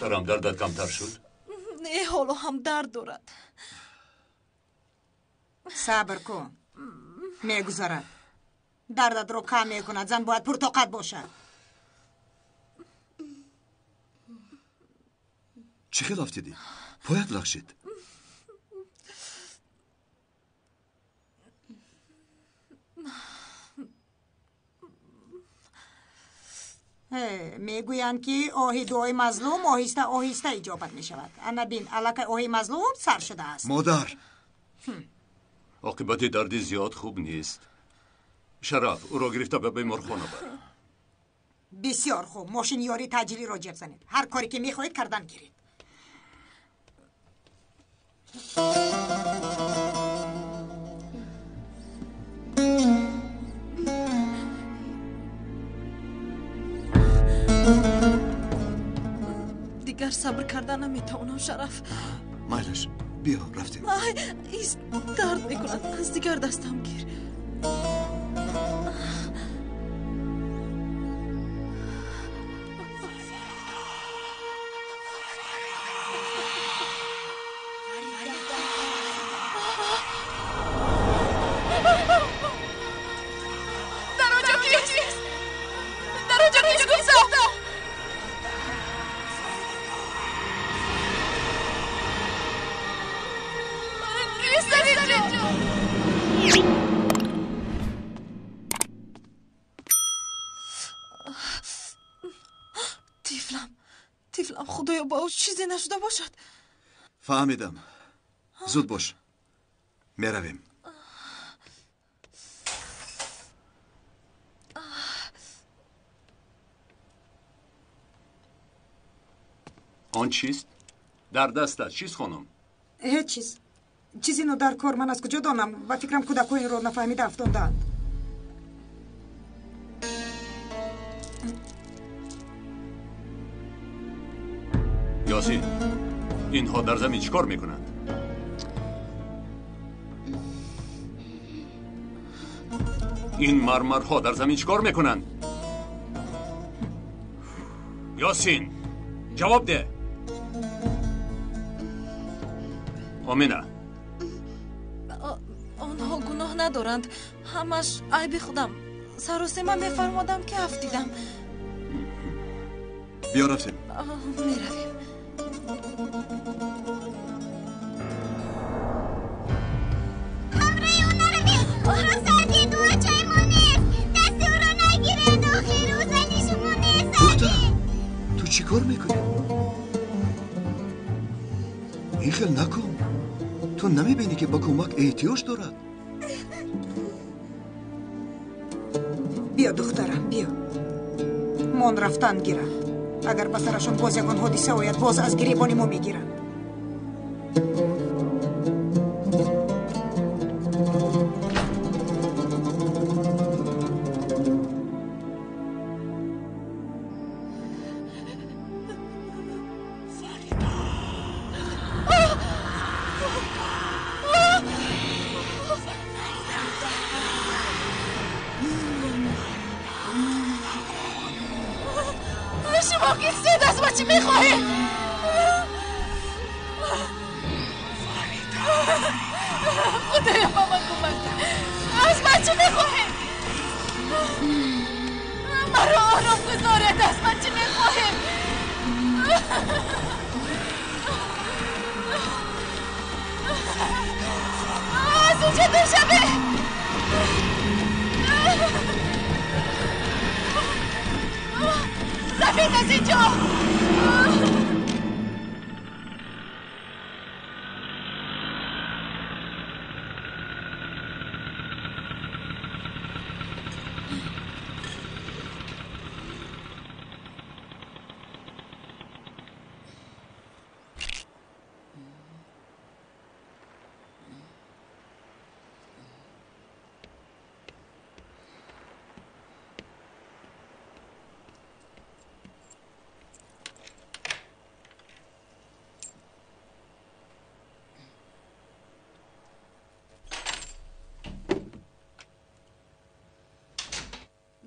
Духтарам, дардат камтар шуд? Не, ҳоло ҳам дард дорад. Сабр кун, мегузарад. Дардатро кам мекунад. Зан бояд пуртоқат бошад. Чӣ хел афтидӣ? Поят лағжид. Мегӯянд, ки оҳи дуои мазлум оҳиста оҳиста иҷобат мешавад. Ана бин, аллакай оҳи мазлум сар шудааст. Модар, оқибати дарди зиёд хуб нест. Шараф, ӯро гирифта ба беморхона бар. Бисёр хуб, мошини ёрии таъҷилиро ҷеғ занед. Ҳар коре ки мехоҳед кардан гиред. Дигар сабр карда наметавонам, Шараф. Майлаш, биё, рафтем. Ай, из дард мекунад. Аз дигар дастам гир. Дар онҷо кист? Дар онҷо кист гуфтам? Кист дар инҷо? Тифлам, тифлам, худоё, ба ӯ чизе нашуда бошад. Фаҳмидам. Зуд бош, меравем. Он чист? Дар дастат чист, хонум? Ҳеҷ чиз. Чизи нодаркор ман аз куҷо донам? Ба фикрам, кӯдакҳо инро нафаҳмида афтондаанд. Ёсин, инҳо дар замин чӣ кор мекунанд? Ин мармарҳо дар замин чӣ кор мекунанд? Ёсин, ҷавоб деҳ. Омина. Онҳо гуноҳ надоранд. Ҳамаш айби худам. Саросема мефармодам, ки афтидам. Биё, рафтем. Меравем. Ҳамроҳи ӯ наравед. Ӯро сардед, ӯ очаи мо нест. Дасти ӯро нагиред, охир ӯ зани шумо нест. Духтарам, ту чӣ кор мекунӣ? Ин хел накун. Ту намебинӣ, ки ба кӯмак эҳтиёҷ дорад? Биё, духтарам, биё. Мон рафтан гиранд. Агар ба сарашон боз ягон ҳодиса ояд, боз аз гиребони мо мегиранд. Шумо кистед? Аз ма чӣ мехоҳед? Худоё, ба ман кӯмак кун. Аз ман чӣ мехоҳед? Маро ором гузоред. Аз ман чӣ мехоҳед? Аз инҷо дур шавед. Равед аз инҷо.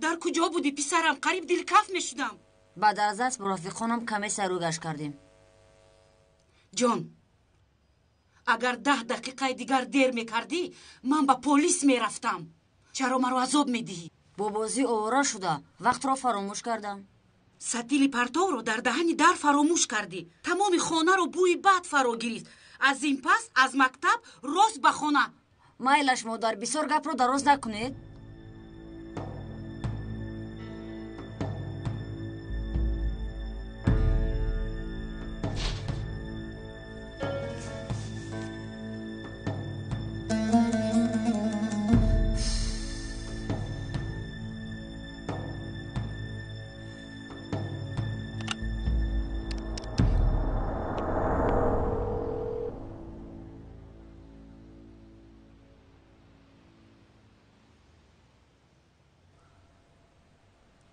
Дар куҷо будӣ, писарам? Қариб дилкаф мешудам. Баъд аз дарс бо рафиқонам каме сайру гашт кардем. Ҷон, агар 10 дақиқаи дигар дер мекардӣ, ман ба полис мерафтам. Чаро маро азоб медиҳӣ? Бо бозӣ овора шуда, вақтро фаромӯш кардам. Сатили партовро дар даҳани дар фаромӯш кардӣ. Тамоми хонаро бӯи бад фаро гирифт. Аз ин пас аз мактаб рост ба хона. Майлаш, модар, бисёр гапро дароз накунед.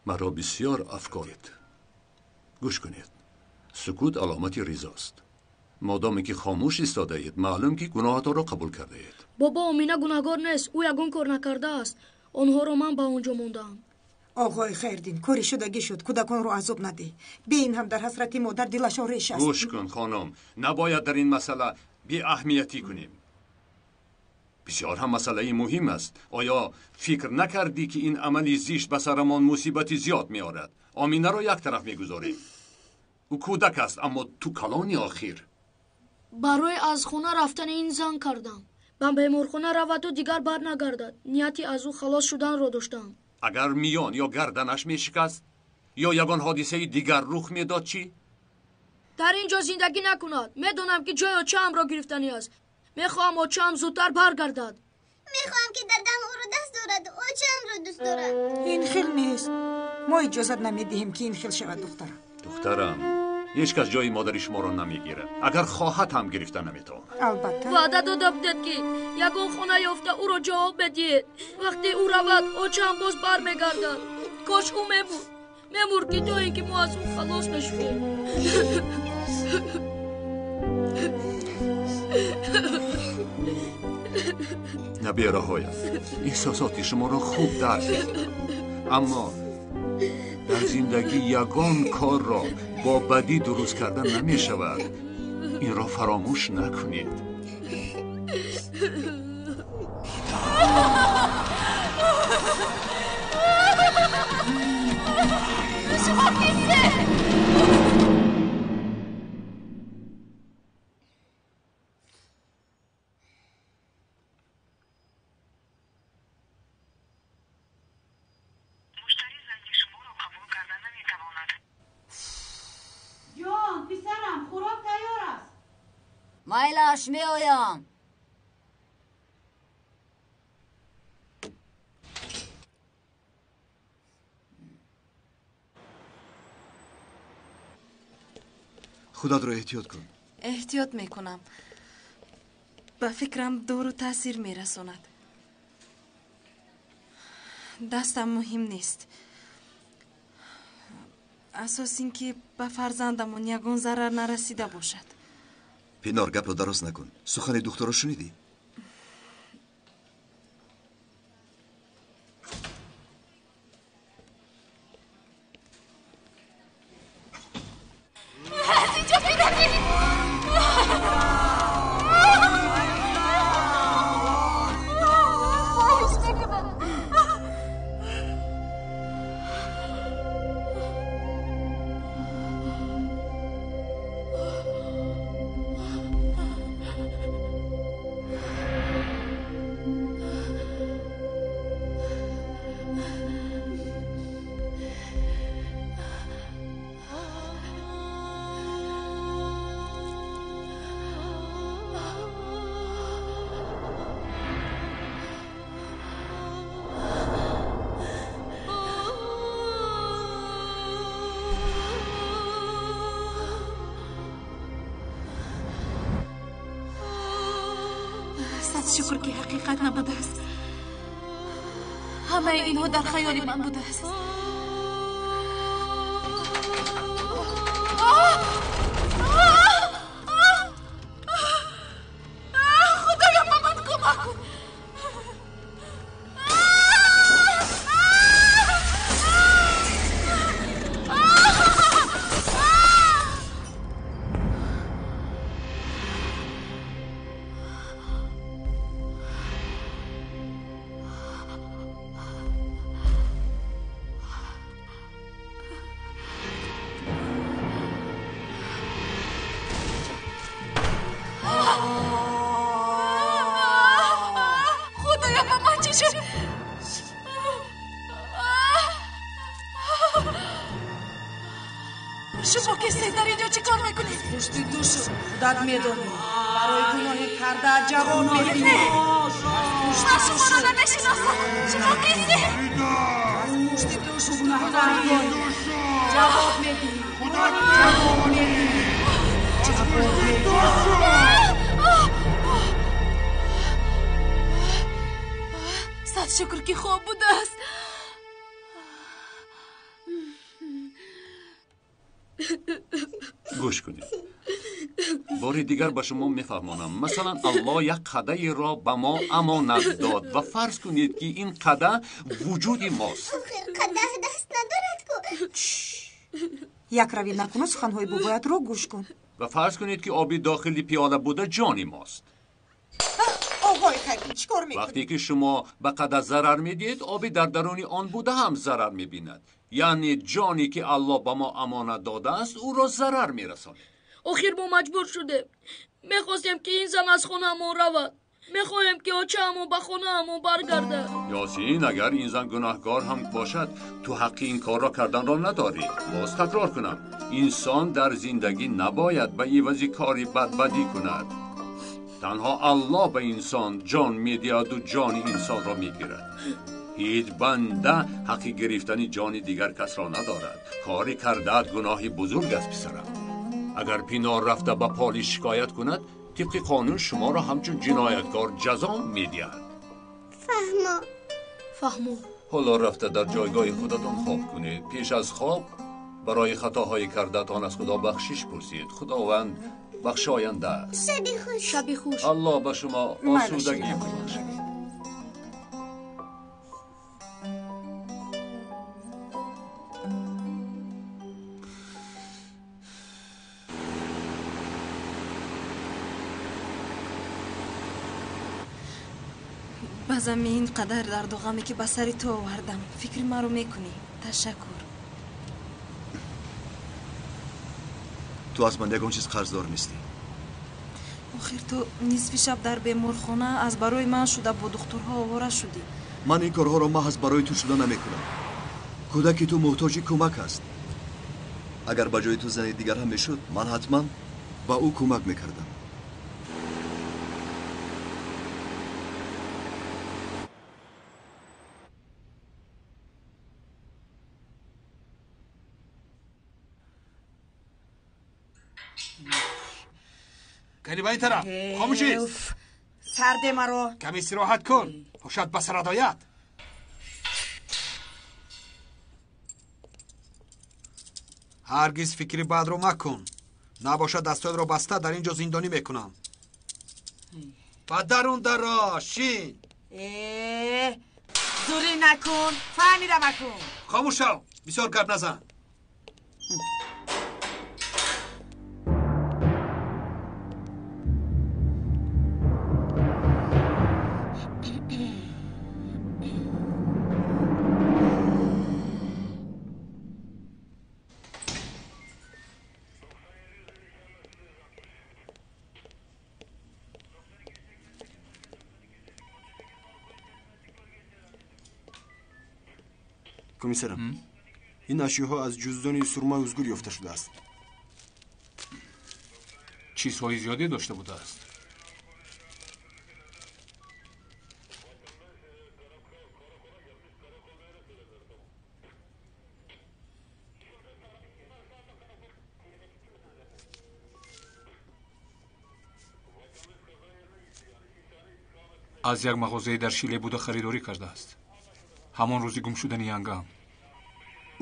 Маро бисёр афкоред. Гӯш кунед. Сукут аломати ризост. Модоме ки хомӯш истодаед, маълум ки гуноҳатонро қабул кардаед. Бобо, Омина гунаҳгор нест. Ӯ ягон кор накардааст. Онҳоро ман ба он ҷо мондаам. Оғои Хайрдин, кори шудагӣ шуд. Кӯдаконро азоб надеҳ. Беин ҳам дар ҳасрати модар дилашон реш аст. Гӯш кун, хонум, набояд дар ин масъала беаҳамиятӣ кунем. Бисёр ҳам масъалаи муҳим аст. Оё фикр накардӣ ки ин амали зишт ба сарамон мусибати зиёд меорад? Оминаро як тараф мегузорем. Ӯ кӯдак аст, аммо ту калони охир. Барои аз хона рафтани ин зан кардам. Ба беморхона раваду дигар барнагардад. Нияти аз ӯ халос шуданро доштам. Агар миён ё гарданаш мешикаст, ё ягон ҳодисаи дигар рух медод, чӣ? Дар ин ҷо зиндагӣ накунад. Медонам ки ҷои очаамро гирифтанӣ аст. Мехоҳам очаам зудтар баргардад. Мехоҳам ки дадам ӯро даст дорад, очаамро дӯст дорад. Ин хел нест. Мо иҷозат намедиҳем ки ин хел шавад, духтарам. Духтарам, ҳеҷ кас ҷои модари шуморо намегирад. Агар хоҳад ҳам гирифта наметавонад. Албатта. Ваъда дода будед ки ягон хона ёфта ӯро ҷавоб медиҳед. Вақте ӯ равад, очаам боз бармегардад. Кош ӯ мемурд. Мемурд ки то ин ки мо аз ӯ халос мешудем. Набераҳоям, эҳсосоти шуморо хуб дарк мекунам, аммо дар зиндагӣ ягон корро бо бадӣ дуруст карда намешавад. Инро фаромӯш накунед. Шумо кистед? Майлаш, меоям. Худатро эҳтиёт кун. Эҳтиёт мекунам. Ба фикрам дору таъсир мерасонад. Дастам муҳим нест. Асос ин ки ба фарзандамон ягон зарар нарасида бошад. Пинор, гапро дароз накун. Сухани духтарро шунидӣ? Аз инҷо биравем! Хоҳиш мекунам. Шукр ки ҳақиқат набудааст. Ҳамаи инҳо дар хаёли ман будааст. Худоё, ба ман кӯмак кун. Шумо кистед? Дар инҷо чӣ кор мекунед? Пушти душу худат медонӣ. Барои гуноҳи карда ҷавоб медиҳӣ. Ман шуморо намешиносам. Шумо кистед? Пушти душу гунаҳкор. Ҷавоб медиҳӣ. Ҷавоб медиҳӣ. Ҷавоб медиҳӣ. Сад шукр ки хоб будааст. Гӯш кунед. Бори дигар ба шумо мефаҳмонам. Масалан, Аллоҳ як қадаеро ба мо амонат дод ва фарз кунед, ки ин қада вуҷуди мост. Охир қадаҳ даст надорад ку. Як равӣ накуну суханҳои бобоятро гӯш кун. Ва фарз кунед, ки оби дохили пиёла буда ҷони мост. Оғои Хайрдин, чӣ кор мекунӣ? Вақте ки шумо ба қада зарар медиҳед, оби дар даруни он буда ҳам зарар мебинад. Яъне ҷоне ки Аллоҳ ба мо амонат додааст, ӯро зарар мерасонад. Охир мо маҷбур шудем. Мехостем, ки ин зан аз хонаамон равад. Мехоҳем, ки очаамон ба хонаамон баргардад. Ёсин, агар ин зан гунаҳкор ҳам бошад, ту ҳаққи ин корро карданро надорӣ. Боз такрор кунам, инсон дар зиндагӣ набояд ба ивази кори бад бадӣ кунад. Танҳо Аллоҳ ба инсон ҷон медиҳаду ҷони инсонро мегирад. Ҳеҷ банда ҳаққи гирифтани ҷони дигар касро надорад. Кори кардаат гуноҳи бузург аст, писарам. Агар Пинор рафта ба полис шикоят кунад, тибқи қонун шуморо ҳамчун ҷинояткор ҷазо медиҳад. Фаҳмо. Фаҳмо. Ҳоло рафта дар ҷойгоҳи худатон хоб кунед. Пеш аз хоб барои хатоҳои кардаатон аз Худо бахшиш пурсед. Худованд бахшоянда аст. Шаби хуш. Шаби хуш. Аллоҳ ба шумо осудагӣ бибахшад. Баъзан ин қадар дарду ғаме ки ба сари ту овардам, фикри маро мекунӣ. Ташаккур. Ту аз ман ягон чиз қарздор нестӣ. Охир ту нисфи шаб дар беморхона аз барои ман шуда бо духтурҳо овора шудӣ. Ман ин корҳоро маҳз барои ту шуда намекунам. Кӯдаки ту муҳтоҷи кӯмак аст. Агар ба ҷои ту зани дигар ҳам мешуд, ман ҳатман ба ӯ кӯмак мекардам. Кани ба ин тараф, хомӯшист. Сарде маро. Каме истироҳат кун, ҳушат ба сарат ояд. Ҳаргиз фикри бадро макун. Набошад дастҳоятро баста дар ин ҷо зиндонӣ мекунам. Ба дарун даро, шин. Зурӣ накун, фаҳмидам акун. Хомӯш шав, бисёр гап назан. Комиссарам, ин ашёҳо аз ҷуздони сурмаи узгур ёфта шудааст. Чизҳои зиёде дошта будааст. Аз як мағозае дар Шиле буда харидорӣ кардааст. Ҳамон рӯзи гум шудани янгам.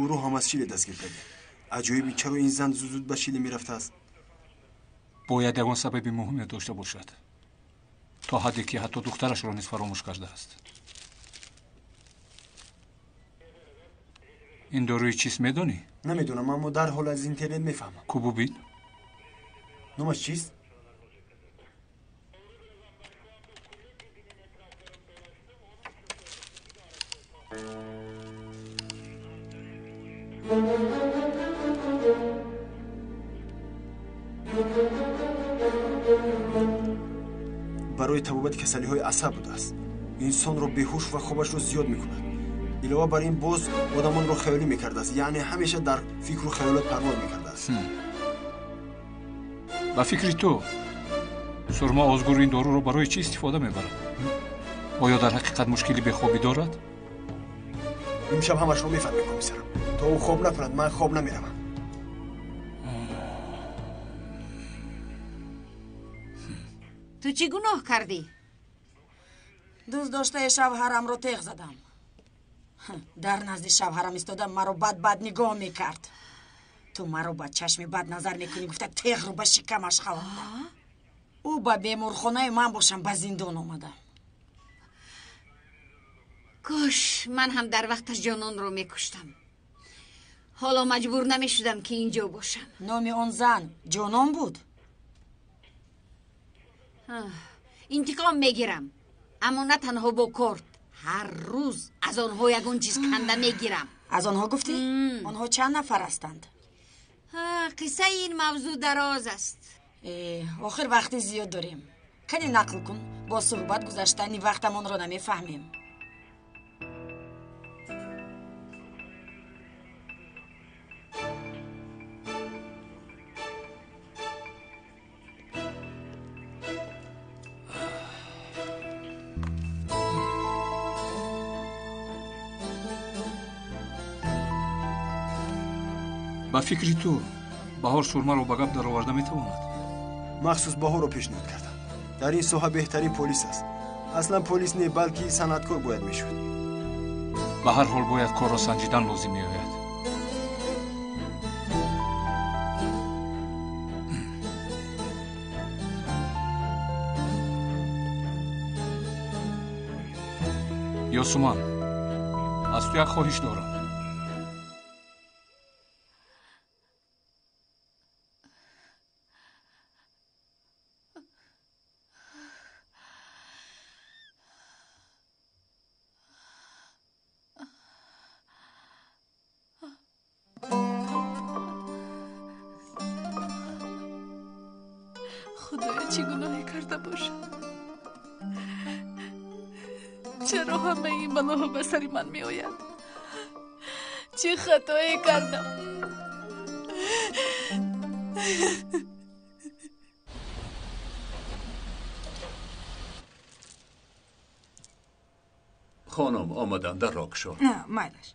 Ӯро ҳам аз Шиле дастгир кардем. Аҷоиби, чаро ин зан зуд-зуд ба Шиле мерафтааст? Бояд ягон сабаби муҳиме дошта бошад, то ҳадде ки ҳатто духтарашро низ фаромӯш кардааст. Ин доруи чист медонӣ? Намедонам, аммо дарҳол аз интернет мефаҳмам. Ку бубин. Номаш чист? Барои табобати касалиҳои асаб будааст. Инсонро беҳуш ва хобашро зиёд мекунад. Илова бар ин боз одамонро хаёлӣ мекардааст, яъне ҳамеша дар фикру хаёлот парвоз мекардааст. аст. Ба фикри ту Сурма Озгур ин доруро барои чӣ истифода мебарад? Оё дар ҳақиқат мушкили бехобӣ дорад? Имшаб ҳамашро мефаҳмем, комиссарам. То ӯ хоб накунад, ман хоб намеравам. Ту чӣ гуноҳ кардӣ? Дӯст доштаи шавҳарамро теғ задам. Дар назди шавҳарам истода маро бад-бад нигоҳ мекард. Ту маро ба чашми бад назар мекунӣ, гуфта теғро ба шикамаш халондам. Ӯ ба беморхонаи ман бошам ба зиндон омада. Кош ман ҳам дар вақташ ҷононро мекуштам. Ҳоло маҷбур намешудам ки инҷо бошам. Номи он зан Ҷонон буд? Интиқом мегирам, аммо на танҳо бо корт. Ҳар рӯз аз онҳо ягон чиз канда мегирам. Аз онҳо гуфтӣ? Онҳо чанд нафар ҳастанд? Қиссаи ин мавзӯъ дароз аст. Охир вақти зиёд дорем. Кане нақл кун, бо суҳбат гузаштани вақтамонро намефаҳмем. Ба фикри ту Баҳор Сурмаро ба гап дароварда метавонад? Махсус Баҳорро пешниҳод кардам. Дар ин соҳа беҳтарин полис аст. Аслан полис не, балки санъаткор бояд мешуд. Ба ҳар ҳол бояд корро санҷидан лозим меояд. Ёсуман, аз ту як хоҳиш дорам. Худоё, чӣ гуноҳе карда бошам? Чаро ҳамаи ин балоҳо ба сари ман меояд? Чӣ хатое кардам? Хонум, омадан, дарро кушо. Майлаш.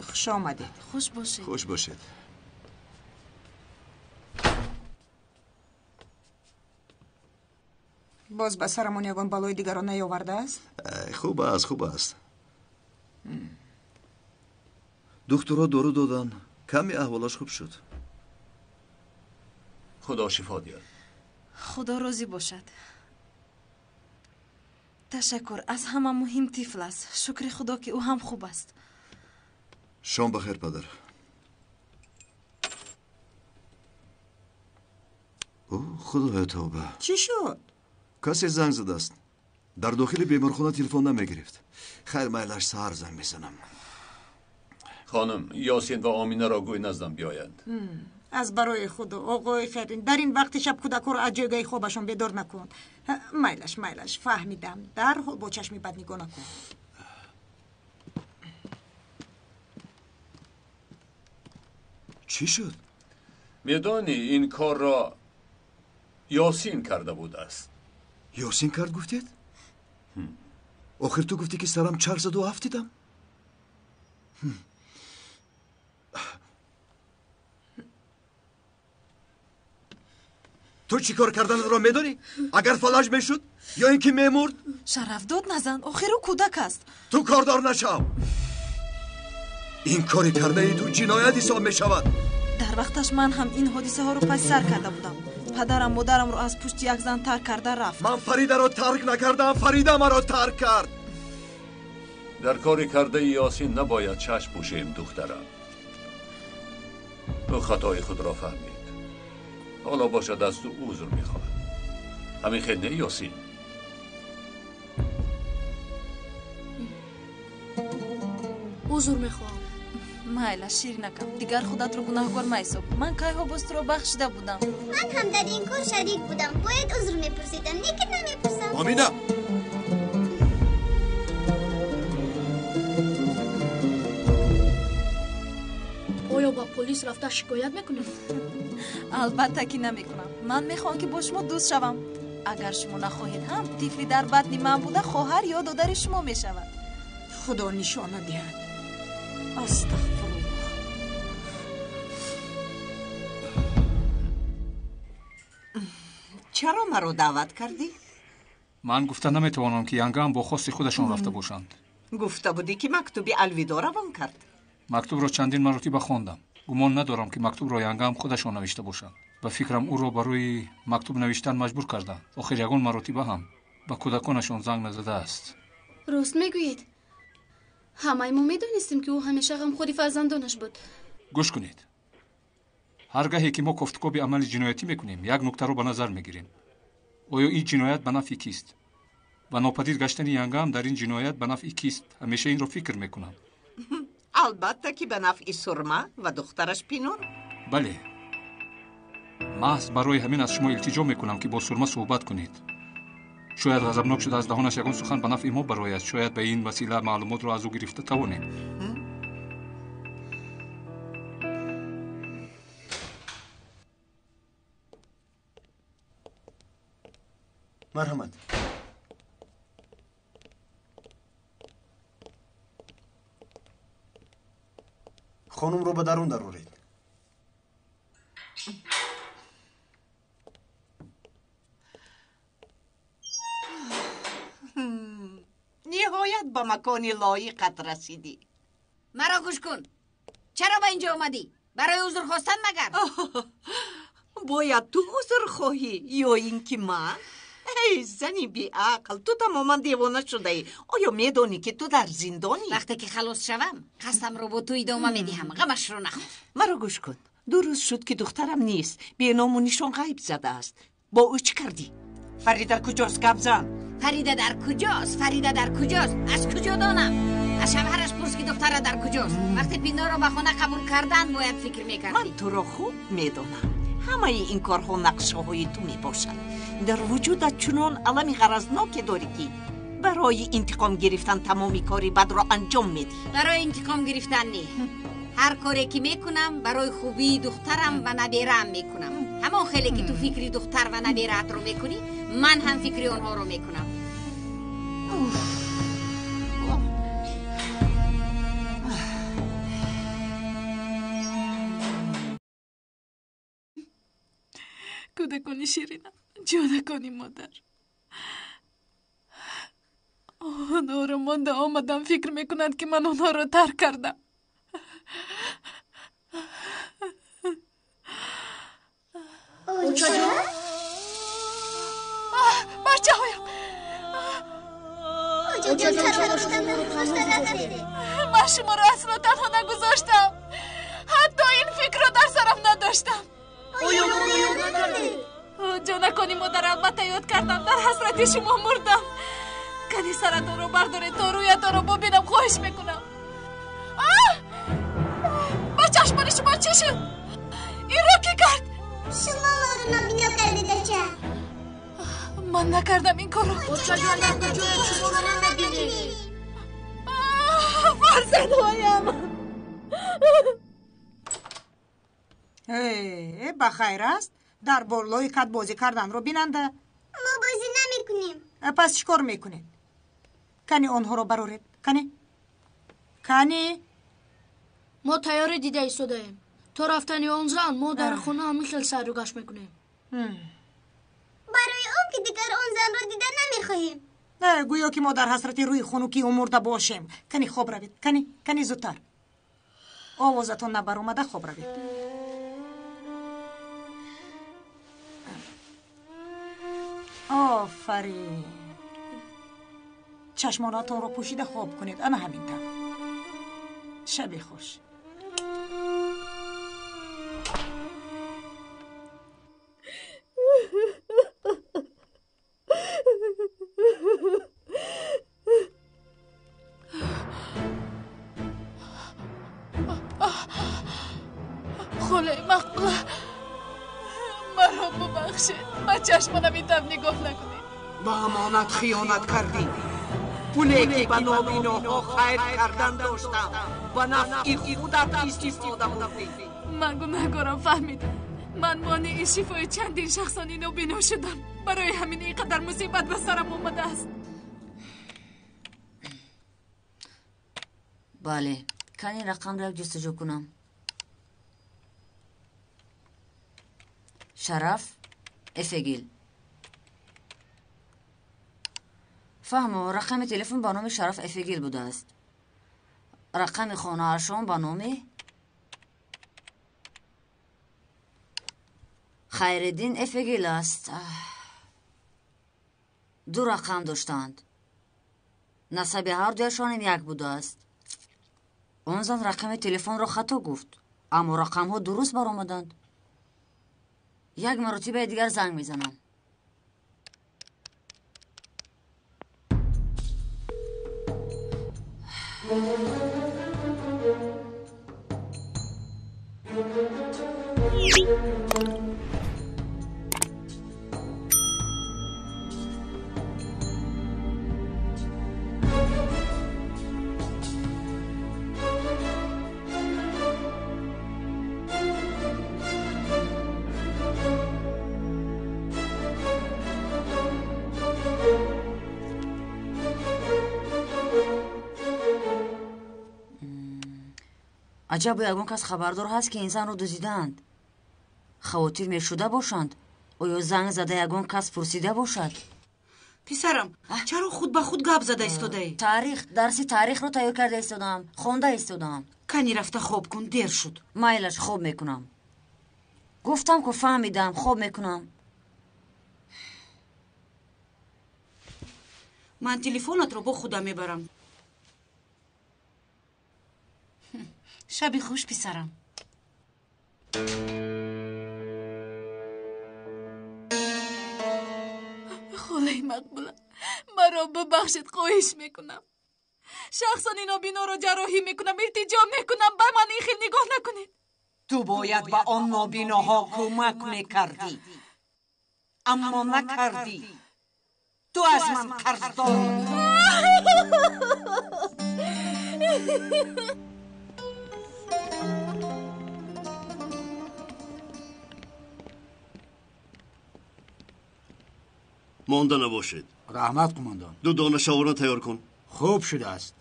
Хуш омадед. Хуш бошед. Хуш бошед. Боз ба сарамон ягон балои дигарро наёвардааст? Хуб аст, хуб аст. Духтурҳо дору доданд, каме аҳволаш хуб шуд. Худо шифо диҳад. Худо розӣ бошад. Ташаккур. Аз ҳама муҳим тифл аст. Шукри Худо ки ӯ ҳам хуб аст. Шом бахайр, падар. О, Худоё, тавба. Чӣ шуд? Касе занг задааст. Дар дохили беморхона телефон намегирифт. Хайр, майлаш, саҳар занг мезанам. Хонум, Ёсин ва Оминаро гӯй наздам биёянд. Аз барои Худо, оғои Фарин, дар ин вақти шаб кӯдакҳоро аз ҷойгоҳи хобашон бедор накун. Майлаш, майлаш, фаҳмидам. Дарҳол бо чашми бад нигоҳ накун. Чӣ шуд? Медонӣ, ин корро Ёсин карда будааст. Ёсин кард гуфтед? Охир ту гуфтӣ ки сарам чарх заду афтидам. Ту чӣ кор карданатро медонӣ? Агар фалаҷ мешуд ё ин ки мемурд? Шараф дод назан, охир ӯ кӯдак аст. Ту кордор нашав. Ин кори кардаи ту ҷиноят ҳисоб мешавад. Дар вақташ ман ҳам ин ҳодисаҳоро паси сар карда будам. Падарам модарамро аз пушти як зан тарк карда рафт. Ман Фаридаро тарк накардам, Фарида маро тарк кард. Дар кори кардаи Ёсин набояд чашм пӯшем, духтарам. Ӯ хатои худро фаҳмид. Ҳоло бошад аз ту узр мехоҳад. Ҳамин хел не, Ёсин? Узр мехоҳам. Майла, ширинакам, дигар худатро гунаҳкор маҳисоб. Ман кайҳо боз туро бахшида будам. Ман ҳам дар ин кор шарик будам. Бояд узр мепурсидам, лекин намепурсам. Омина! полис рафта шикоят мекунед? Албатта ки намекунам. Ман мехоҳам ки бо шумо дӯст шавам. Агар шумо нахоҳед ҳам, тифли дар батни ман буда хоҳар ё додари шумо мешавад. Худо нишона диҳад. Астағфируллоҳ. Чаро маро даъват кардӣ? Ман гуфта наметавонам ки янгаам бо хости худашон рафта бошанд. Гуфта будӣ ки мактуби алвидо равон кард. Мактубро чандин маротиба хондам. Гумон надорам ки мактубро янгаам худашон навишта бошанд. Ба фикрам ӯро барои мактуб навиштан маҷбур карданд. Охир ягон маротиба ҳам ба кӯдаконашон занг назадааст. Рост мегӯед. Ҳамаи мо медонистем ки ӯ ҳамеша ғамхӯри фарзандонаш буд. Гӯш кунед. Ҳар гаҳе ки мо кофтукоби амали ҷиноятӣ мекунем, як нуктаро ба назар мегирем. Оё ин ҷиноят ба нафъи кист? Ва нопадид гаштани янгаам дар ин ҷиноят ба нафъи кист? Ҳамеша инро фикр мекунам. Албатта ки ба нафъи Сурма ва духтараш Пинон. Бале. Маҳз барои ҳамин аз шумо илтиҷо мекунам ки бо Сурма суҳбат кунед. Шояд ғазабнок шуда аз даҳонаш ягон сухан ба нафъи мо барояд. Шояд ба ин васила маълумотро аз ӯ гирифта тавонем. Марҳамат. Хонумро ба дарун дароред. Ниҳоят ба макони лоиқат расидӣ. Маро гӯш кун. Чаро ба инҷо омадӣ? Барои узр хостан магар? Бояд ту узр хоҳӣ ё ин ки ман? Эй зани беақл, ту тамоман девона шудаӣ. Оё медонӣ ки ту дар зиндонӣ? Вақте ки халос шавам, қасдамро бо ту идома медиҳам. Ғамашро нахӯр. Маро гӯш кун. 2 рӯз шуд ки духтарам нест. Беному нишон ғайб задааст. Бо ӯ чӣ кардӣ? Фарида куҷост? Гап зан. Фарида дар куҷост? Фарида дар куҷост? Аз куҷо донам? Аз шавҳараш пурс ки духтара дар куҷост. Вақте Пиноро ба хона қабул кардан бояд фикр мекардӣ. Ман туро хуб медонам. Ҳамаи ин корҳо нақшаҳои ту мебошанд. Дар вуҷудат чунон алами ғаразноке дорӣ ки барои интиқом гирифтан тамоми кори бадро анҷом медиҳӣ. Барои интиқом гирифтан не. Ҳар коре ки мекунам барои хубии духтарам ва набераам мекунам. Ҳамон хеле ки ту фикри духтар ва набераатро мекунӣ, ман ҳам фикри онҳоро мекунам. Кӯдакони ширинам, ҷонакони модар. Онҳоро монда омадам, фикр мекунанд ки ман онҳоро тарк кардам. Очаҷон? Бачаҳоям! Очаҷон, чаро шуморо гузошта рафтед? Ман шуморо асло танҳо нагузоштам. Ҳатто ин фикрро дар сарам надоштам. Оё моро ёд накардед? Ҷонакони модар, албатта ёд кардам. Дар ҳасрати шумо мурдам. Кани саратонро бардоред то рӯятонро бубинам, хоҳиш мекунам. Ба чашмони шумо чӣ шуд? Инро кӣ кард? Шумо моро нобино кардед, ача. Ман накардам ин корро. Очаҷон, дар куҷоед? Шуморо намебинем. Фарзандҳоям! Ба хайр аст. Дар болои кат бозӣ карданро бинанда. Мо бозӣ намекунем. Пас чӣ кор мекунед? Кани онҳоро бароред. Кани? Кани? Мо тайёрӣ дида истодаем. То рафтани он зан мо дар хона ҳамин хел сайру гашт мекунем. Барои он ки дигар он занро дида намехоҳем. Гӯё ки мо дар ҳасрати рӯи хунукии ӯ мурда бошем. Кани хоб равед. Кани, кани зудтар. Овозатон набаромада хоб равед. Офарин. Чашмонатонро пӯшида хоб кунед. Ана ҳамин тавр. Шаби хуш. Холаи Мақбула, маро бубахшед. Ба чашмонам ин тавр нигоҳ накунед. Ба амонат хиёнат кардӣ. Пуле ки ба нобиноҳо хайр кардан доштам, ба нафъи худат истифода бурдӣ. Ман гунаҳгорам, фаҳмидам. Ман монеи шифои чандин шахсони нобино шудам. Барои ҳамин ин қадар мусибат ба сарам омадааст. Бале, кани рақамро як ҷустуҷӯ кунам. Шараф Эфегил. Фаҳмо, рақами телефон ба номи Шараф Эфегил будааст. Рақами хонаашон ба номи Хайриддин Эфегил аст. Ду рақам доштанд. Насаби ҳардуяшонам як будааст. Он зан рақами телефонро хато гуфт, аммо рақамҳо дуруст баромаданд. Як маротибаи дигар занг мезанам. Аҷаб, ягон кас хабардор ҳаст, ки ин занро дуздидаанд? Хавотир мешуда бошанд? Оё занг зада ягон кас пурсида бошад? Писарам, чаро худ ба худ гап зада истодаӣ? Таърих, дарси таърихро тайёр карда истодам, хонда истодам. Кани рафта хоб кун, дер шуд. Майлаш, хоб мекунам. Гуфтам ку фаҳмидам, хоб мекунам. Ман телефонатро бо худам мебарам. Шаби хуш, писарам. Холаи Мақбула, маро бубахшед, хоҳиш мекунам. Шахсони нобиноро ҷарроҳӣ мекунам, илтиҷо мекунам, ба ман ин хел нигоҳ накунед. Ту бояд ба он нобиноҳо кӯмак мекардӣ, аммо накардӣ. Ту аз ман қарздорӣ. Монда набошед. Раҳмат, қумондон. Ду дона шаворма тайёр кун. Хуб шудааст.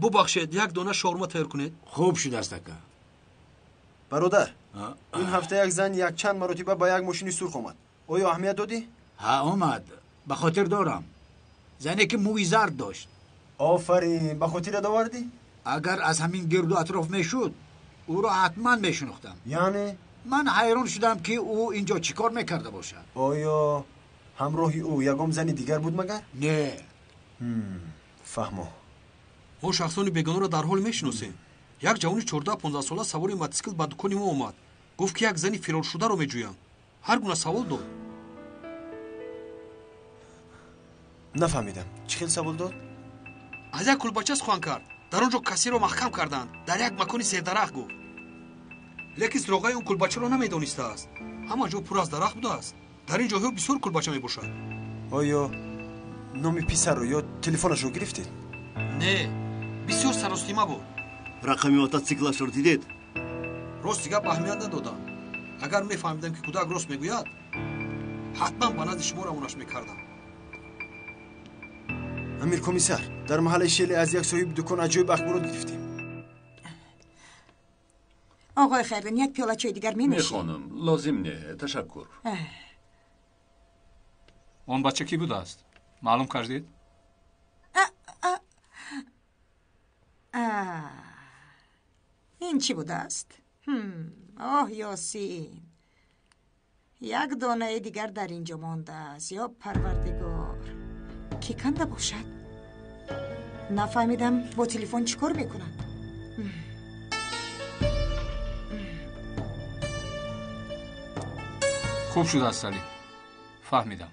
Бубахшед, як дона шаурма тайёр кунед. Хуб шудааст, ака. Бародар, ин ҳафта як зан якчанд маротиба ба як мошини сурх омад. Оё аҳамият додӣ? Ҳа, омад. Ба хотир дорам. Зане ки мӯи зард дошт. Офарин, ба хотират овардӣ? Агар аз ҳамин гирду атроф мешуд, ӯро ҳатман мешинохтам. Яъне? Ман ҳайрон шудам, ки ӯ инҷо чӣ кор мекарда бошад. Оё ҳамроҳи ӯ ягон зани дигар буд магар? Не. Фаҳмо. Мо шахсони бегонаро дар ҳол мешиносем. Як ҷавони 14-15 сола савори мотосикл ба дукони мо омад. Гуфт, ки як зани фироршударо меҷӯям. Ҳар гуна савол дод. Нафаҳмидам. Чӣ хел савол дод? Аз як кулбача сухан кард. Дар он ҷо касеро маҳкам карданд. Дар як макони сердарахт гуфт. Лекин суроғаи он кулбачаро намедонистааст. Ҳама ҷо пур аз дарахт будааст. Дар ин ҷойҳо бисёр кулбача мебошад. Оё номи писарро ё телефонашро гирифтед? Не, бисёр саростима буд. Рақами мотосиклашро дидед? Рости гап аҳамият надодам. Агар мефаҳмидам, ки кӯдак рост мегӯяд, ҳатман ба назди шумо равонаш мекардам. Амир комиссар, дар маҳаллаи Шеле аз як соҳиби дукон аҷоиб ахборот гирифтем. Оғои Хайрдин, як пиёла чой дигар менӯшед? Не, хонум, лозим не, ташаккур. Он бача кӣ будааст? Маълум кардед? Ин чӣ будааст? Оҳ, Ёсин, як донаи дигар дар ин ҷо мондааст. Ё Парвардигор, кӣ канда бошад? Нафаҳмидам, бо телефон чӣ кор мекунад? Хуб шудааст, Салим. Фаҳмидам.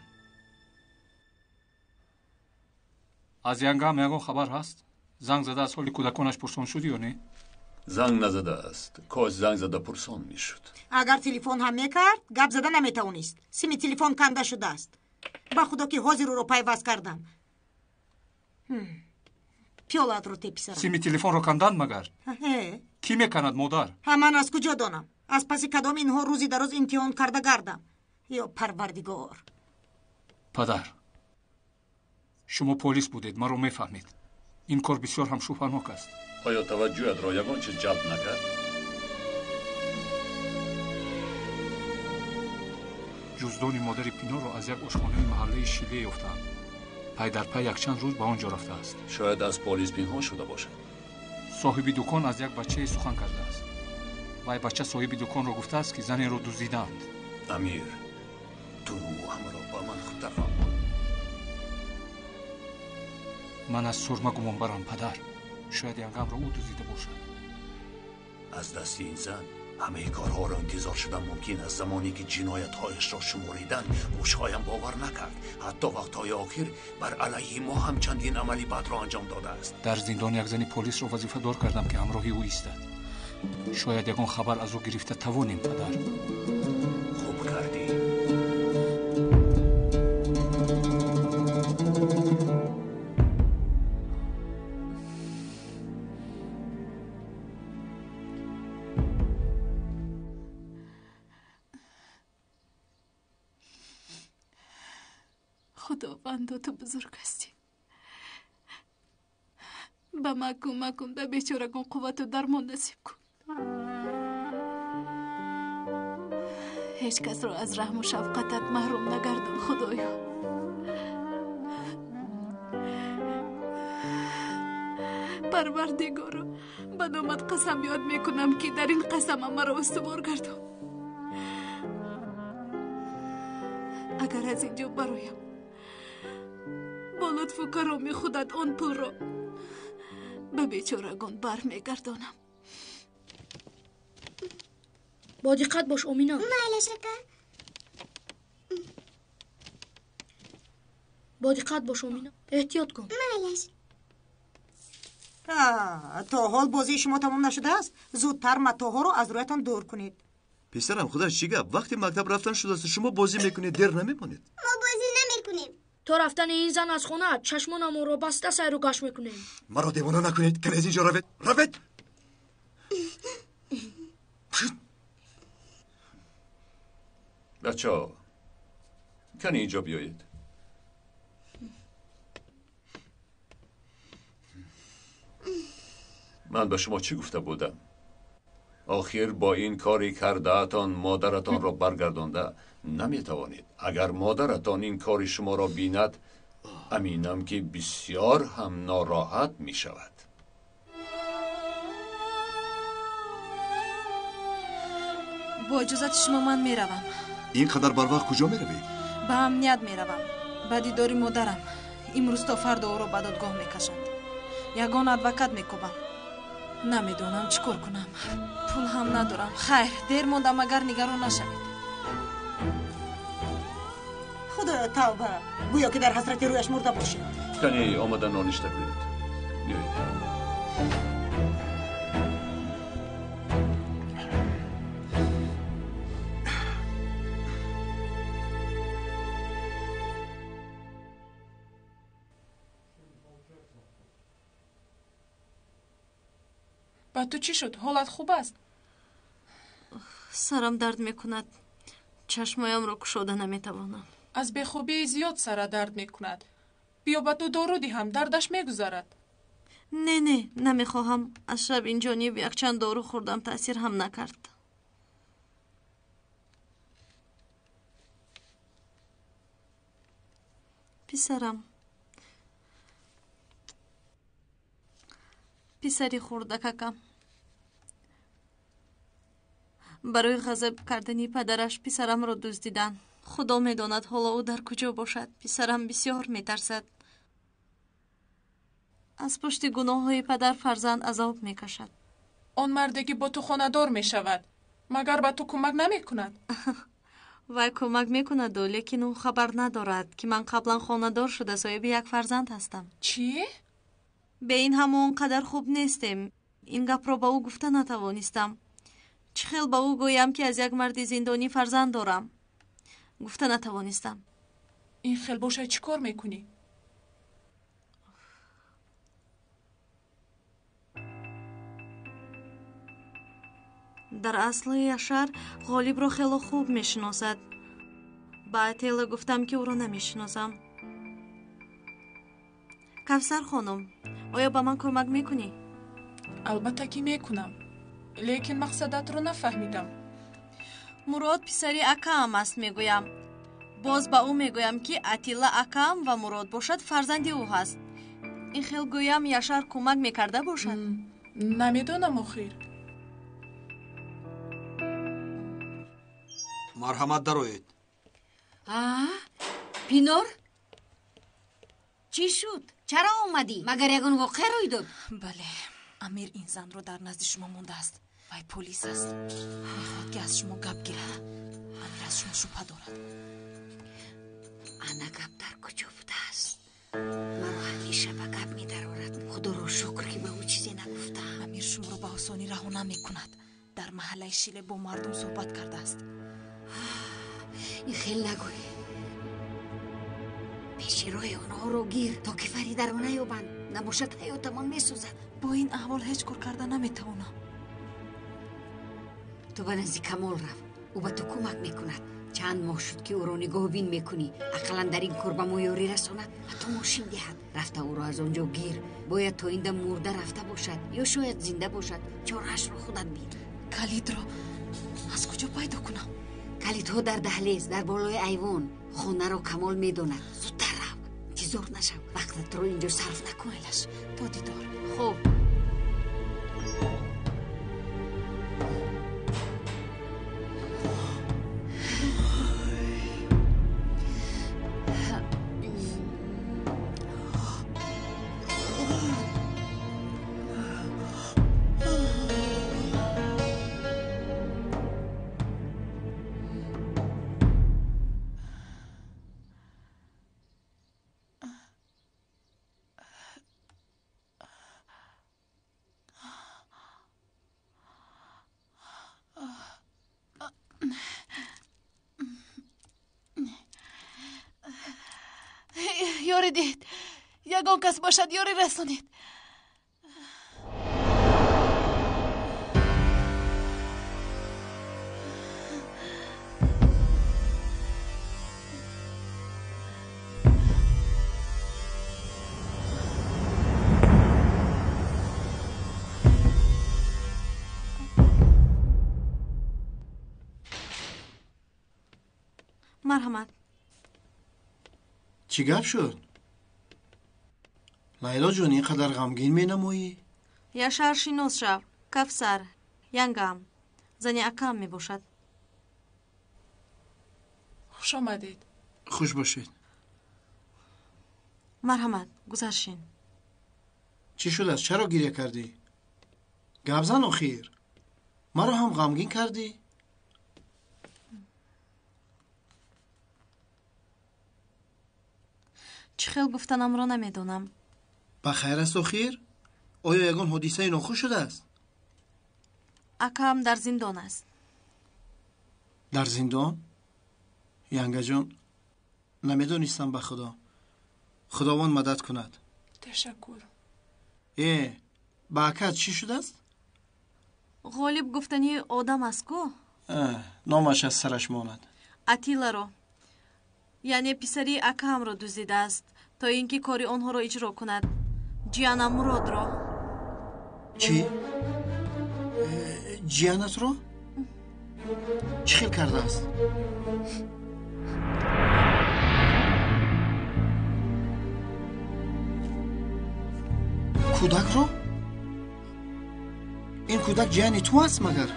Аз янгам ягон хабар ҳаст? Занг зада аз ҳоли кӯдаконаш пурсон шуд ё не? Занг назадааст. Кош занг зада пурсон мешуд. Агар телефон ҳам мекард, гап зада наметавонист. Сими телефон канда шудааст. Ба худо, ки ҳозир ӯро пайваст кардам. Пиёлаатро те, писарам. Сими телефонро канданд магар? Кӣ меканад, модар? Ҳа, ман аз куҷо донам? Аз паси кадом инҳо рӯзи дароз имтиҳон карда гардам? Ё Парвардигор! Падар, шумо полис будед, маро мефаҳмед. Ин кор бисёр ҳам шубҳанок аст. Оё таваҷҷӯҳатро ягон чиз ҷалб накард? Ҷуздони модари Пиноро аз як ошхонаи маҳаллаи Шиле ёфтаанд. Пай дар пай якчанд рӯз ба он ҷо рафтааст. Шояд аз полис пинҳон шуда бошад. Соҳиби дукон аз як бачае сухан кардааст. Вай бача соҳиби дуконро гуфтааст, ки занеро дуздидаанд. Амир, ту ҳамаро ба ман хубтар фаҳмон. Ман аз сурма гумон барам, падар. Шояд янгамро ӯ дуздида бошад. Аз дасти ин зан ҳамаи корҳоро интизор шудан мумкин аст. Замоне ки ҷиноятҳояшро шуморидан, гӯшҳоям бовар накард. Ҳатто вақтҳои охир бар алайҳи мо ҳам чандин амали бадро анҷом додааст. Дар зиндон як зани полисро вазифадор кардам, ки ҳамроҳи ӯ истад. Шояд ягон хабар аз ӯ гирифта тавонем, падар. Хуб кардӣ. Худовандо, ту бузург ҳастӣ. Ба ман кӯмак кун, ба бечорагон қуввату дармон насиб кун. Ҳеҷ касро аз раҳму шафқатат маҳрум нагардон, Худоё. Парвардигоро, ба номат қасам ёд мекунам, ки дар ин қасамам маро устувор гардон. Агар аз ин ҷо бароям, бо лутфу кароми худат он пулро ба бечорагон бармегардонам. Бо диққат бош, Омина. Майлаш, ака. Бо диққат бош, Омина. Эҳтиёт кун. Майлаш. То ҳол бозии шумо тамом нашудааст? Зудтар матоъҳоро аз рӯятон дур кунед. Писарам, худаш чӣ гап? Вақти мактаб рафтан шудааст, шумо бозӣ мекунед, дер намемонед. Мо бозӣ намекунем. То рафтани ин зан аз хона чашмонамонро баста сайру гашт мекунем. Маро девона накунед, кане аз инҷо равед, равед! Бачаҳо, кане инҷо биёед. Ман ба шумо чӣ гуфта будам? Охир бо ин кори кардаатон модаратонро баргардонда наметавонед. Агар модаратон ин кори шуморо бинад, аминам ки бисёр ҳам нороҳат мешавад. Бо иҷозати шумо ман меравам. Ин қадар барвақт куҷо меравӣ? Ба амният меравам, ба дидори модарам. Имрӯз то фардо ӯро ба додгоҳ мекашанд. Ягон адвокат мекобам. Намедонам чӣ кор кунам. Пул ҳам надорам. Хайр, дер мондам, агар нигарон нашавед. Худоё, тавба! Гӯё ки дар ҳасрати рӯяш мурда бошед. Кане омада ноништа кунед. Биёед. Ба ту чӣ шуд? Ҳолат хуб аст? Сарам дард мекунад. Чашмоямро кушода наметавонам. Аз бехобии зиёд сара дард мекунад. Биё ба ту дору диҳам, дардаш мегузарад. Не, не, намехоҳам. Аз шаб инҷониб якчанд дору хӯрдам, таъсир ҳам накард. Писарам, писари хурдакакам, барои ғазаб кардани падараш писарамро дуздиданд. Худо медонад ҳоло ӯ дар куҷо бошад. Писарам бисёр метарсад. Аз пушти гуноҳҳои падар фарзанд азоб мекашад. Он марде ки бо ту хонадор мешавад, магар ба ту кӯмак намекунад? Вай кӯмак мекунаду, лекин ӯ хабар надорад, ки ман қаблан хонадор шуда соҳиби як фарзанд ҳастам. Чӣ? Бе ин ҳама он қадар хуб нестем. Ин гапро ба ӯ гуфта натавонистам. Чӣ хел ба ӯ гӯям, ки аз як марди зиндонӣ фарзанд дорам? Гуфта натавонистам. Ин хел бошад, чӣ кор мекунӣ? Дар асл Яшар Ғолибро хело хуб мешиносад. Ба Атилла гуфтам, ки ӯро намешиносам. Кавсар хонум, оё ба ман кӯмак мекунӣ? Албатта ки мекунам, лекин мақсадатро нафаҳмидам. Мурод писари акаам аст, мегӯям. Боз ба ӯ мегӯям, ки Атилла акаам ва Мурод бошад фарзанди ӯ ҳаст. Ин хел гӯям Яшар кӯмак мекарда бошад? Намедонам охир. Марҳамат, дароед. Пинор, чӣ шуд? Чаро омадӣ? Магар ягон воқеа рӯй дод? Бале, Амир ин занро дар назди шумо мондааст. Вай полис аст. Мехоҳад, ки аз шумо гап гирад. Амир аз шумо шубҳа дорад. Ана гап дар куҷо будааст? Маро ҳамеша ба гап медарорад. Худоро шукр, ки ба ӯ чизе нагуфтам. Амир шуморо ба осонӣ раҳо намекунад. Дар маҳаллаи Шиле бо мардум суҳбат кардааст. Ин хел нагӯй. Пеши роҳи онҳоро гир, то ки Фаридаро наёбанд. Набошад ҳаётамон месӯзад. Бо ин аҳвол ҳеҷ кор карда наметавонам. Ту ба назди Камол рав. Ӯ ба ту кӯмак мекунад. Чанд моҳ шуд, ки ӯро нигоҳбин мекунӣ. Ақаллан дар ин кор ба мо ёрӣ расонад ва ту мошин диҳад. Рафта ӯро аз он ҷо гир. Бояд то ин дам мурда рафта бошад ё шояд зинда бошад. Чораашро худат бин. Калидро аз куҷо пайдо кунам? Калидҳо дар даҳлез, дар болои айвон. Хонаро Камол медонад. Зудтар рав, интизор нашав. Вақтатро инҷо сарф накун. Майлаш, то дидор. Хуб. Ёрӣ диҳед, ягон кас бошад, ёрӣ расонед. Марҳамат. Чӣ гап шуд? Лайло ҷон, ин қадар ғамгин менамоӣ? Яшар, шинос шав. Кавсар, янгам, зани акам мебошад. Хуш омадед. Хуш бошед. Марҳамат, гузаршин. Чӣ шудааст? Чаро гиря кардӣ? Гап зан охир. Маро ҳам ғамгин кардӣ? Чӣ хел гуфтанамро намедонам. Ба хайр аст охир? Оё ягон ҳодисаи нохуш шудааст? Акаам дар зиндон аст. Дар зиндон? Янгаҷон, намедонистам ба Худо. Худованд мадад кунад. Ташаккур. Ба акаат чӣ шудааст? Ғолиб гуфтании одам аст ку? Номаш аз сараш монад. Атилларо, яъне писари акаамро дуздидааст, то ин ки кори онҳоро иҷро кунад. Ҷиянам Муродро. Чӣ? Ҷиянатро? Чӣ хел кардааст? Кӯдакро? Ин кӯдак ҷияни ту аст магар?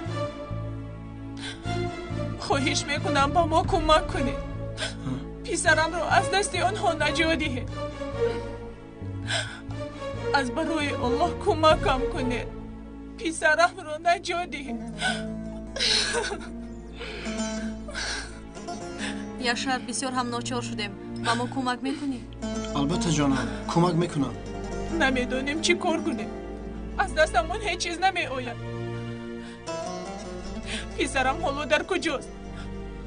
Хоҳиш мекунам, ба мо кӯмак кунед. Писарамро аз дасти онҳо наҷот диҳед. Аз барои Аллоҳ кӯмакам кунед. Писарамро наҷот диҳед. Яшар, бисёр ҳам ночор шудем. Ба мо кӯмак мекунӣ? Албатта ҷонам, кӯмак мекунам. Намедонем чӣ кор кунем. Аз дастамон ҳеҷ чиз намеояд. Писарам ҳоло дар куҷост?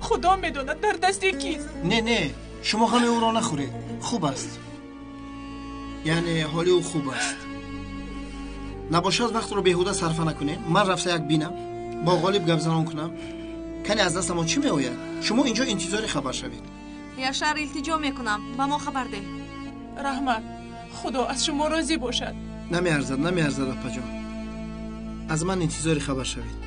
Худо медонад дар дасти кист. Не, не, шумо ғами ӯро нахӯред. Хуб аст. Яъне ҳоли ӯ хуб аст. Набошад вақтро беҳуда сарфа накунем. Ман рафта як бинам. Бо Ғолиб гап занон кунам. Кани аз дастамон чӣ меояд? Шумо инҷо интизори хабар шавед. Яшар, илтиҷо мекунам, ба мо хабар деҳ. Раҳмат, Худо аз шумо розӣ бошад. Намеарзад, намеарзад, апаҷон. Аз ман интизори хабар шавед.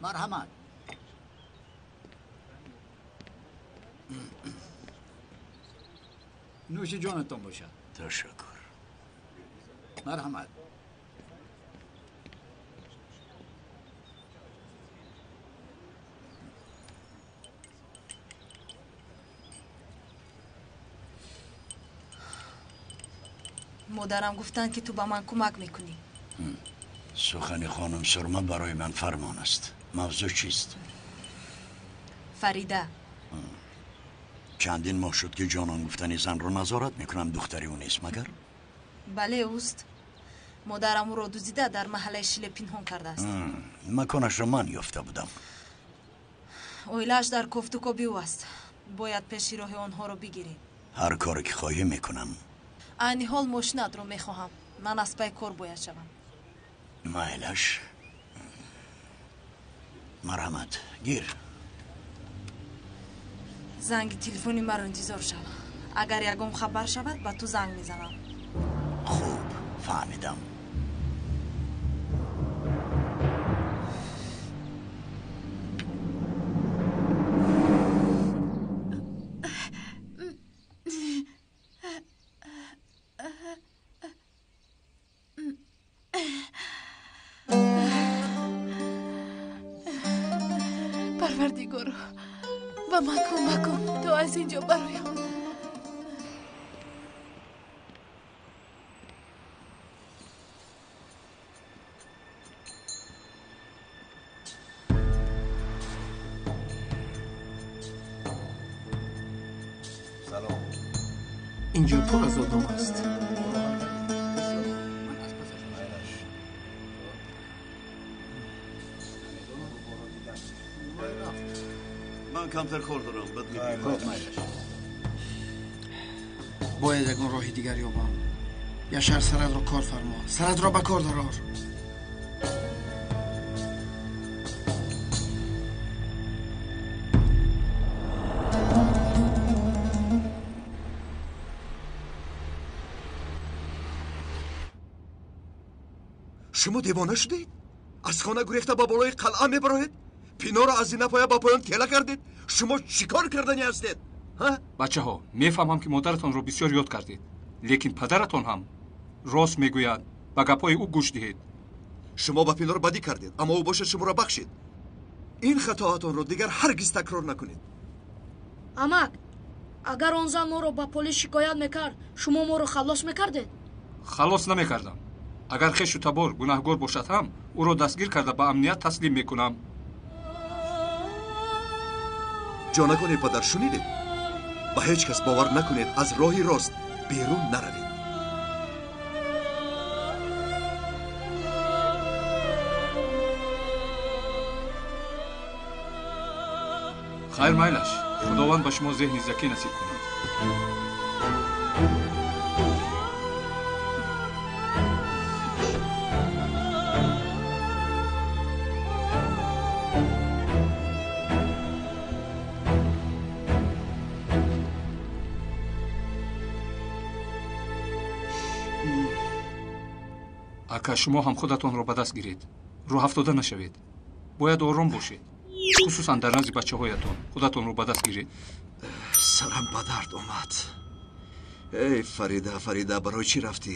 Марҳамат. Нӯши ҷонатон бошад. Ташаккур. Марҳамат. Модарам гуфтанд, ки ту ба ман кӯмак мекунӣ. Сухани хонум Сурма барои ман фармон аст. Мавзӯъ чист? Фарида. Чандин моҳ шуд, ки ҷонон гуфтани занро назорат мекунам. Духтари ӯ нест, магар? Бале, ӯст. Модарам ӯро дуздида дар маҳаллаи Шиле пинҳон кардааст. Маконашро ман ёфта будам. Оилааш дар кофтукоби ӯ аст. Бояд пеши роҳи онҳоро бигирем. Ҳар коре ки хоҳӣ мекунам. Айни ҳол мошинатро мехоҳам. Ман аз пай кор бояд шавам. Майлаш. Марҳамат, гир. Занги телефони маро интизор шав. Агар ягон хабар шавад, ба ту занг мезанам. Хуб, фаҳмидам. Парвардигоро, ба ман кӯмак кун, то аз ин ҷо бароям. Салом. Инҷо пур аз одам аст. Ман камтар кор дорам, баъд мебинем. Бояд ягон роҳи дигар ёбам. Яшар, сарадро кор фармо. Сарадро ба кор дарор. Шумо девона шудед? Аз хона гурехта ба болои қалъа мебароед? Пиноро аз зинапоя ба поён тела кардед? Шумо чӣ кор кардани ҳастед? Бачаҳо, мефаҳмам, ки модаратонро бисёр ёд кардед, лекин падаратон ҳам рост мегӯяд. Ба гапҳои ӯ гӯш диҳед. Шумо ба Пинор бадӣ кардед, аммо ӯ бошад шуморо бахшид. Ин хатоатонро дигар ҳаргиз такрор накунед. Амак, агар он зан моро ба полис шикоят мекард, шумо моро халос мекардед? Халос намекардам. Агар хешу табор гунаҳгор бошад ҳам, ӯро дастгир карда ба амният таслим мекунам. Ҷонакони падар, шунидед? Ба ҳеҷ кас бовар накунед, аз роҳи рост берун наравед. Хайр, майлаш, Худованд ба шумо зеҳни закӣ насиб кунад. Ака, шумо ҳам худатонро ба даст гиред. Рӯҳафтода нашавед. Бояд ором бошед, хусусан дар назди бачаҳоятон. Худатонро ба даст гиред. Сарам ба дард омад. Эй Фарида, Фарида, барои чӣ рафтӣ?